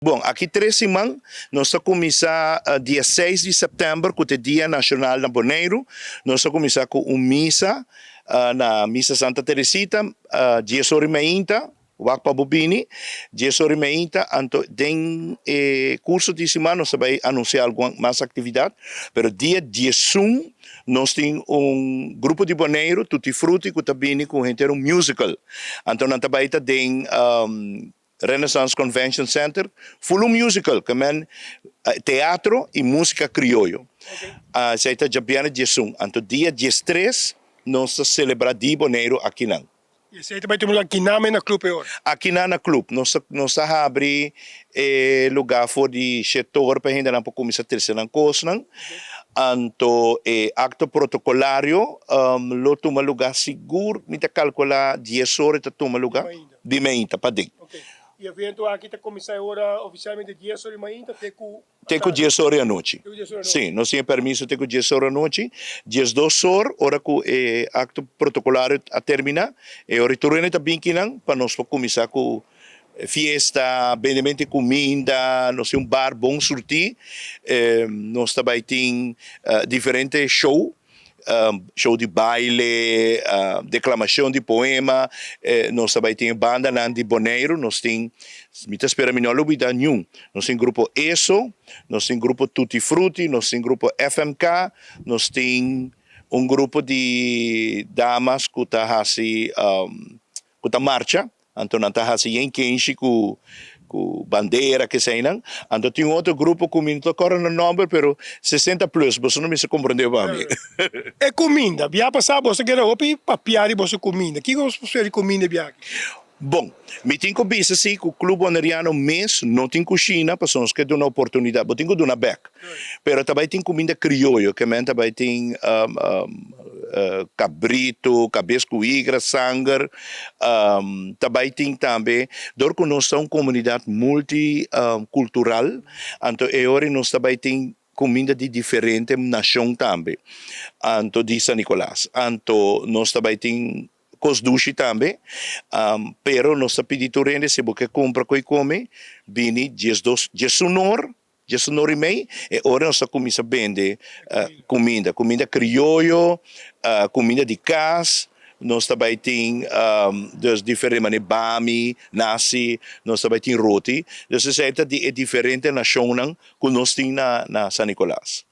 Bon, aki 3 siman, nos ta kuminsá dia 6 di sèptèmber, ku ta Dia Nashonal na Boneiru. Nos ta kuminsá ku un misa na Misa Santa Teresita, 10 or mainta, wak pa bo bini, 10 or mainta, anto den kurso di siman nos ta bai anunsiá algun mas aktividat, pero dia 11 nos tin un grupo di Boneiru, Tutti Frutti, ku ta bini ku henter un musical. Anto nan ta bai ta den Renaissance Convention Center, full un musical, ke men teatro i músika krioyo. Esei ta djabièrnè 11. Anto dia 13 nos ta selebrá Di Boneiru akinan. I esei ta bai tuma lugá akinan na klup e ora? Akinan na klup. Nos ta habri e lugá for di 7 or pa hendenan por kuminsá trese nan kosnan. Anto e akto protokolario lo tuma lugá sigur, mi ta kalkulá 10 or ta tuma lugá. Di mainta paden. Ok. E evento aki ta kuminsá ora ofisialmente 10 or mainta te ku Te ku 10 or anochi. Te ku 10 or anochi. Sí, nos tin permiso te ku 10 or anochi. 12 or, ora ku e akto protokolario a terminá, e ora tur hende ta bin akinan pa nos por kuminsá ku fiesta, bendementu di kuminda, nos tin un bar bon surtí, nos ta bai tin diferente show, show di baile, deklamashon di poema, nos ta bai tin bandanan di Boneiru, nos tin, mi ta spera mi no a lubidá niun, nos tin grupo ESO, nos tin grupo Tutti Frutti, nos tin grupo FMK, nos tin un grupo di damas ku ta hasi, ku ta marcha, anto nan ta hasi yen kenshi ku bandera ke eseinan. Anto tin un otro grupo ku mi no ta kòrda nan nòmber, pero 60 plus, boso no mester komprondé pa mi. E kuminda, bia pasá boso keda hopi papiá di boso kuminda. Kiko boso por spera di kuminda bia aki? Bon, mi tin ku bisa si ku Club Boneriano mes no tin kushina, pasobra nos ke duna oportunidat, bo tin ku duna bèk. Pero ta bai tin kuminda krioyo, ke men ta bai tin kabritu, kabes ku higra, sanger, ta bai tin tambe, dor ku nos ta un komunidat multikultural, anto e ora nos ta bai tin kuminda di diferente nashon tambe, anto di San Nicolas. Anto nos ta bai tin kos dushi tambe, pero nos ta pidi tur hende si bo ke kumpra ku i kome, bini 12, 11 or, 11 or i mei, e ora nos ta kuminsá bende kuminda, kuminda krioyo, kuminda di kas, nos ta bai tin dus diferente manera bami, nasi, nos ta bai tin roti, dus esei ta di e diferente nashonnan ku nos tin na San Nicolas.